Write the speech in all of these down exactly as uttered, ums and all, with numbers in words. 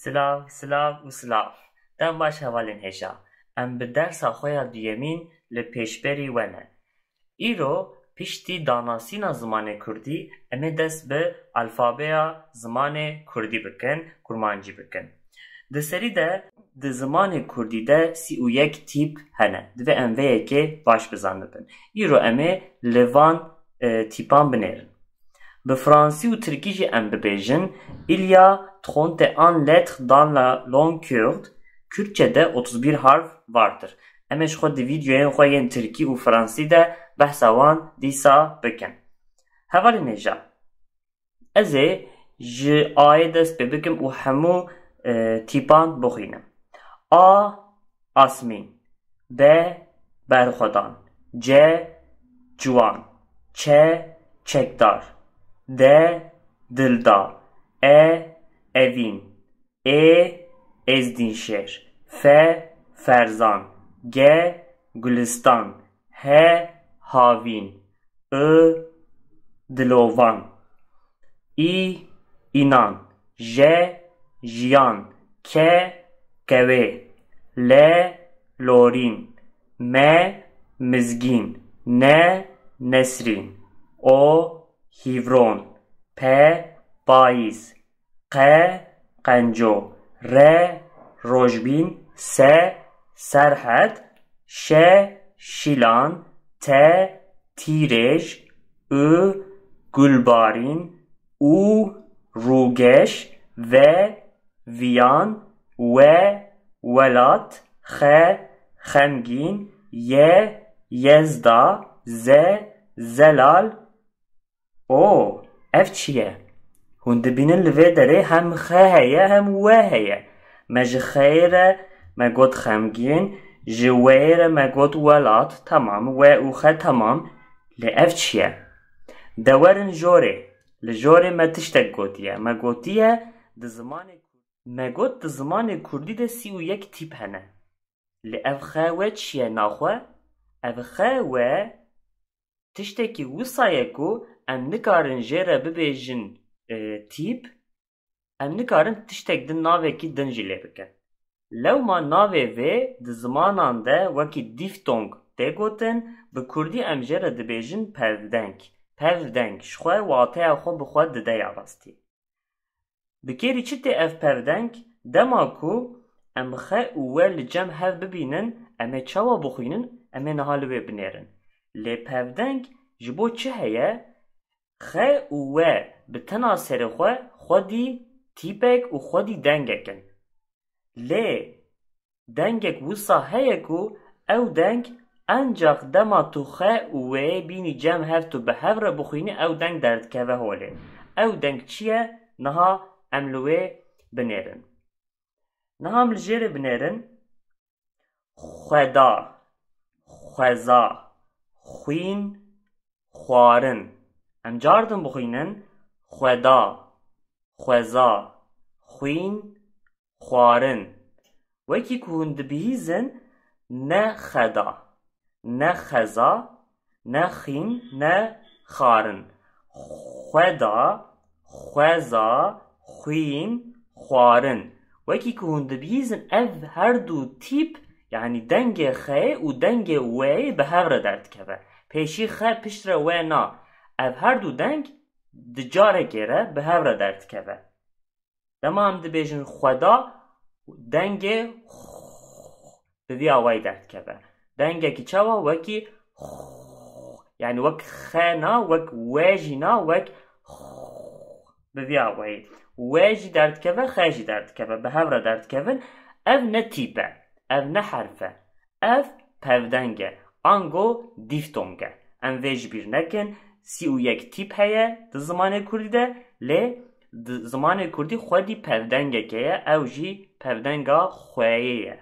Silav, silav û silav. Dem baş hevalên hêja. Em bi dersa xwe ya duyemîn li pêşberî we ne. Îro piştî danasîna zimanê kurdî, em ê dest bi alfabeya zimanê kurdî bikin, kurmancî bikin. Di serî de di zimanê kurdî de sî û yek tîp hene. Divê em vê yekê baş bizanibin. Îro em ê li van, e, tîpan binêrin. Bi fransî û tirkî jî em bibêjin, il y a trente et un lettres dans la langue kurde, Kürtçe'de otuz bir harf vardır. Em ê ji xwe di vîdyoyên xwe yên tirkî û fransî de behsa wan dîsa bikin. Hevalên hêja, ez ê ji A'yê dest pê bikim û hemû, e, tîpan bixwînim. A, asmîn. B, berxwedan. C, ciwan. Ç, çekdar. D, dilda. E, evîn. Ê, êzdînşêr. F, ferzan. G, gulistan. H, havîn. I, dilovan. Î, înan. J, jiyan. K, kewê. L, lorîn. M, mizgîn. N, nesrîn. O, hîvron. P, payîz. Qe, qenco. Re, rojbîn. Se, serhed. Şe, şîlan. Te, tîrêj. Û, gulbarîn. Û, rûgeş. Ve, viyan. We, welat. Xe, xemgîn. Ye, yezda. Ze, zelal. O, ev çi ye? Hûn dibînin li vê derê hem xe heye, hem we heye. Me ji xeyê re me got xemgîn, ji weyê re me got welat, temam, we û xe temam. Lê ev çi ye? De werin jorê. Li jorê me tiştek gotiye. Me gotiye di zimanê, me got di zimanê kurdî de sî û yek tîp hene. Lê ev xe we çi ye naxwe? Ev xe we tiştekî wisa ye ku em nikarin jê re bibêjin, e, tîp, em nikarin tiştek din navekî din jî lê bikin. Lewma navê vê di zimanan de wekî dîftong tê gotin, bi kurdî em jê re dibêjin pevdeng. Pevdeng ji xwe wateya xwe bi xwe dide ya rastî. Bi kêrî çi tê ev pevdeng? Dema ku em xe û we li cem hev bibînin, em ê çawa bixwînin? Em ê niha li wê binêrin. Lê pevdeng ji bo çi heye? Xe û we bi tena serê xwe xwedî tîpek û xwedî dengek in. Lê dengek wisa heye ku ew deng encax dema tu xe û weyê bînî cem hev tu bi hev re bixwînî, ew deng derdikeve holê. Ew deng çi ye? Niha em li wê binêrin. Niha em li jêrê binêrin. Xweda, xweza, xwîn, xwarin. Em cardin bixwînin. Xweda, xweza, xwîn, xwarin. Wekî ku hûn dibihîzin, ne xeda, ne xeza, ne xîn, ne xarin. Xweda, xweza, xwîn, xwarin. Wekî ku hûn dibihîzin, ev her du tîp, yanî dengê xeyê û dengê weyê bi hev re derdikeve. Pêşî xe, piştre we na. Ev her du deng di carekê re bi hev re derdikeve. Dema em dibêjin xweda, dengê x bi vî awayî derdikeve. Dengekî çawa? Wekî x, yanî wek xe na, wek we jî na, wek x bi vî awayî. We jî derdikeve, xe jî derdikeve. Bi hev re derdikevin. Ev ne tîp e, ev ne herf e. Ev pevdeng e, ango dîftong e. Em vê ji bîr nekin, sî û yek tîp heye di zimanê kurdî de, lê di zimanê kurdî xwedî pevdengeke ye, ew jî pevdenga xweyê ye.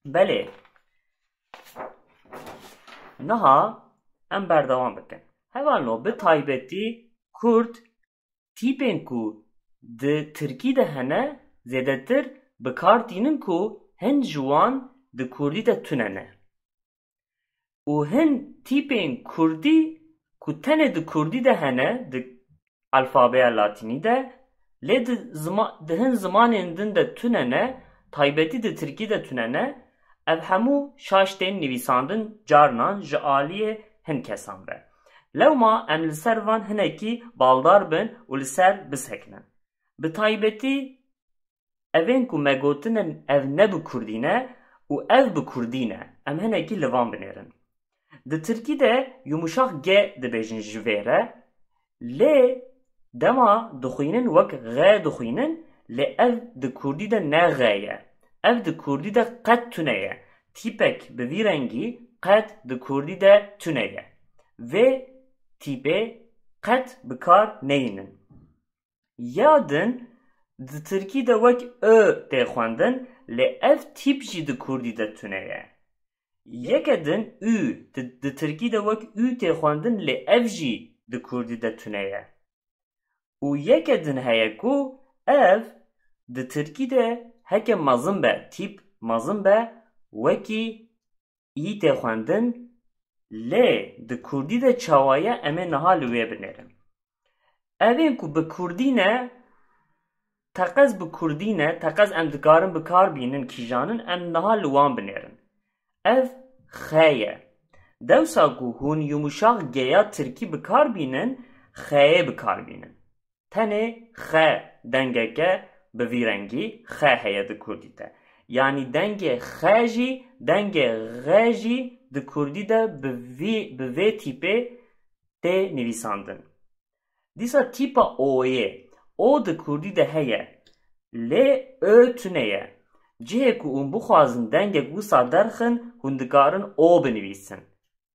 Belê, niha em berdewam bikin. Hevalno, bi taybetî kurd tîpên ku di tirkî de hene, zêdetir bi kar tînin ku hin ji wan di kurdî de tune ne. Û hin tîpên kurdî ku tenê di kurdî de hene, di alfabeya latînî de, Lê di zima-, di hin zimanên din de tune ne, taybetî di tirkî de tune ne, ev hemû şaş tên nivîsandin, carnan ji aliyê hin kesan ve. Lewma em li ser van hinekî baldar bin û li ser bisekinin. Bi taybetî evên ku me gotine ev ne bi kurdî ne û ev bi kurdî ne, em hinekî li van binêrin. Di tirkî de yumuşak G dibêjin ji vê re, lê dema dixwînin wek G dixwînin, lê ev di kurdî de ne G ye. Ev di kurdî de qet tune ye. Tîpek bi vî rengî qet di kurdî de tune ye. Vê tîpê qet bi kar neyînin. Ya din di tirkî de wek ö tê xwendin, lê ev tîp jî di kurdî de tune ye. Yeke din ü, di, di tirkî de wek ü tê xwendin, lê ev jî di kurdî de tune ye. Û yeke din heye ku ev di tirkî de heke mezin be, tîp mezin be, wekî î tê xwendin, lê di kurdî de çawa ye, em ê niha li wê binêrin. Evên ku bi kurdî ne, teqez bi kurdî ne, teqez em dikarin bi kar bînin kîjan in, em niha li wan binêrin. Ev xe ye. Dewsa ku hûn yumuşak G ya tirkî bi kar bînin, xeyê bi kar bînin. Tenê xe dengeke bi vî rengî xe heye di kurdî de. Yanî dengê xe jî, dengê xe jî di kurdî de bi vî, bi vê tîpê tê nivîsandin. Dîsa tîpa o'yê. O di kurdî de heye. Lê ö tune ye. Cihê ku hûn bixwazin dengek wisa derxin, hûn dikarin o binivîsin.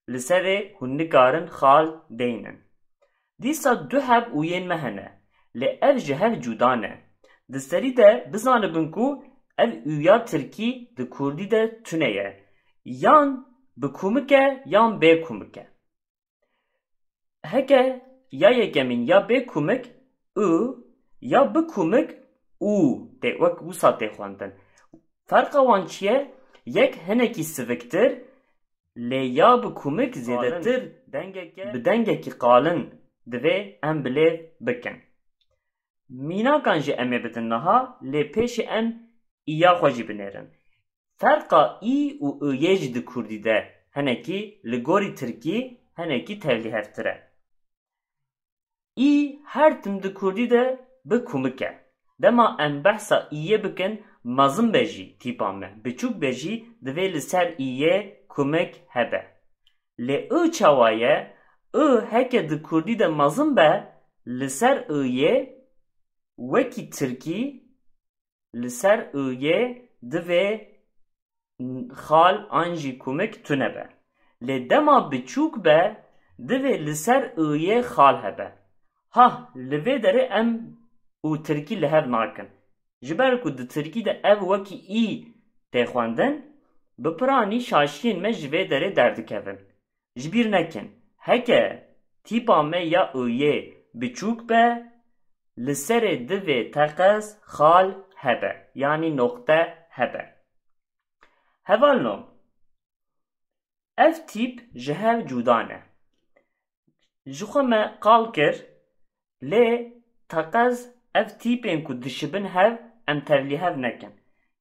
Li serê hûn nikarin xal deynin. Dîsa du heb ûyên me hene, lê ev ji hev cuda ne. Di serî de bizanibin ku ev ûya tirkî di kurdî de tune ye. Yan bi kumik e, yan bê kumik e. Heke ya yekemîn ya bê kumik, û, ya bi kumik, û, tê wek wisa tê xwendin. Ferqa wan çi ye? Yek hinekî siviktir, lê ya bi kumik zêdetir dengeke, bi dengekî qalin divê em bi lêv bikin. Mînakan jî em ê bidin niha, lê pêşî em îya xwe jî binêrin. Ferqa î û iyê jî di kurdî de hinekî li gorî tirkî hinekî tevlîhevtir e. Î her tim di kurdî de bi kumik e. Dema em behsa iyê bikin, mezin be jî tîpa me, biçûk be jî divê li ser iyê kumik hebe. Lê i çawa ye? I heke di kurdî de mezin be, li ser iyê wekî tirkî, li ser iyê divê xal an jî kumik tune be. Lê dema biçûk be, divê li ser iyê xal hebe. Ha, li vê derê em û tirkî li hev nakin. Ji ber ku di tirkî de ev wekî î tê xwendin, bi piranî şaşiyên me ji vê derê derdikevin. Ji bîr nekin, heke tîpa me ya iyê biçûk be, li serê divê teqez xal hebe, yanî noqte hebe. Hevalno, ev tîp ji hev cuda ne. Ji xwe me qal kir, lê teqez ev tîpên ku dişibin hev em tevlîhev nekin.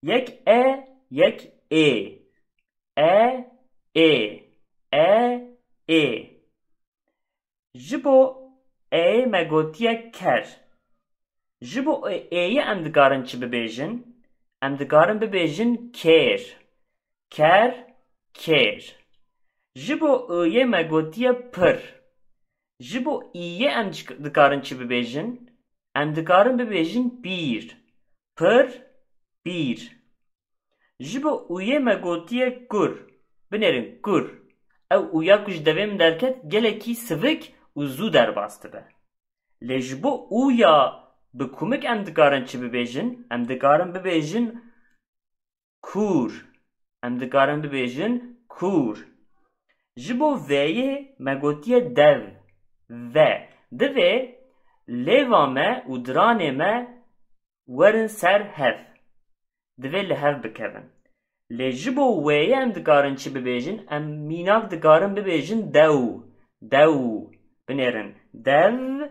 Yek e, yek ê. E, ê. E, ê. Ji bo ê me gotiye ker. Ji bo ê-, êyê em dikarin çi bibêjin? Em dikarin bibêjin kêr. Ker, kêr. Ji bo iyê me gotiye pir. Ji bo iyê em çi-, dikarin çi bibêjin? Em dikarin bibêjin pîr. Pir, pîr. Ji bo ûyê me gotiye kur. Binêrin, kur. Ew ûya ku ji devê min derket gelekî sivik û zû derbas dibe. Lê ji bo ûya bi kumik em dikarin çi bibêjin? Em dikarin bibêjin kûr. Em dikarin bibêjin kûr. Ji bo veyê me gotiye dev. Ve. Divê lêva me û diranê me werin ser hev. Divê li hev bikevin. Lê ji bo wêyê em dikarin çi bibêjin? Em mînak dikarin bibêjin dew. Dew. Binêrin. Dev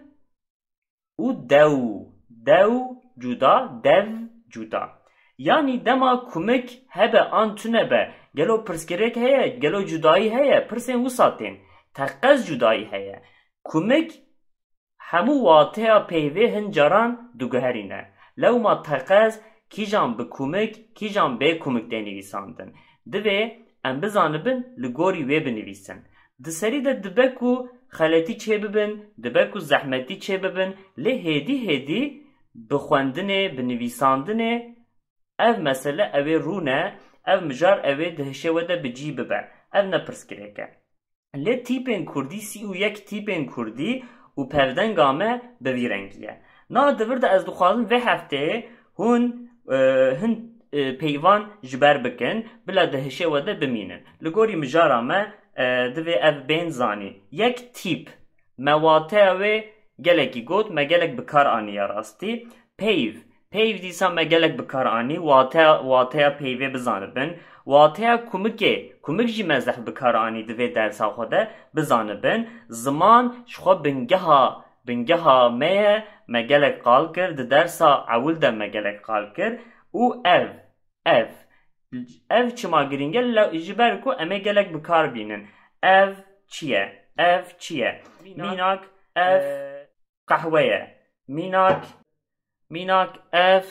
û dew. Dew cuda, dev cuda. Yanî dema kumik hebe an tune be, gelo pirsgirêk heye, gelo cudayî heye, pirsên wisa tên. Teqez cudayî heye. Kumik hemû wateya peyvê hin caran diguherîne. Lewma teqez kîjan bi kumik, kîjan bê kumik tê nivîsandin. Divê em bizanibin li gorî wê binivîsin. Di serî de dibe ku xeletî çêbibin, dibe ku zehmetî çêbibin, lê hêdî hêdî bi xwendinê, bi nivîsandinê ev mesele ew ê rûne, ev mijar ew ê di hişê we de bi cî bibe. Ev ne pirsgirêk e. Lê tîpên kurdî, sî û yek tîpên kurdî û pevdenga me bi vî rengî ye. Niha di vir de ez dixwazim vê hefteyê hûn, e, hin, e, peyvan ji ber bikin, bila di hişê we de bimînin. Li gorî mijara me, e, divê ev bên zanî. Yek tîp, me wateya wê gelekî got, me gelek bi kar anî ya rastî. Peyv, peyv dîsa me gelek bi kar anî, wateya, wateya peyvê bizanibin. Wateya kumikê, kumik jî me zehf bi kar anî di vê dersa xwe de, bizanibin. Ziman ji xwe bingeha, bingeha me ye, me gelek qal kir, di dersa ewil de me gelek qal kir. Û ev, ev, ev çima girîng e? Le-, ji ber ku em ê gelek bi kar bînin. Ev çi ye? Ev çi ye? Mînak, ev qehwe ye. Mînak, mînak, ev,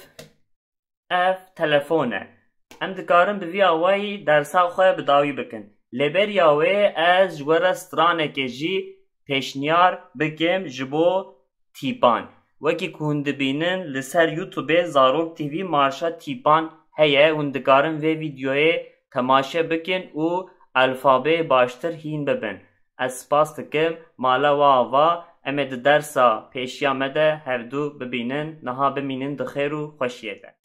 ev telefon e. Em dikarin bi vî awayî dersa xwe bi dawî bikin. Lê beriya wê ez ji we re stranekê jî pêşniyar bikim ji bo tîpan. Wekî ku hûn dibînin, li ser YouTubeê Zarok T V marşa tîpan heye, hûn dikarin vê vîdyoyê temaşe bikin û alfabeyê baştir hîn bibin. Ez spas dikim, mala we ava, em ê di dersa pêşiya me de hevdû bibînin, niha bimînin di xêr û xweşiyê de.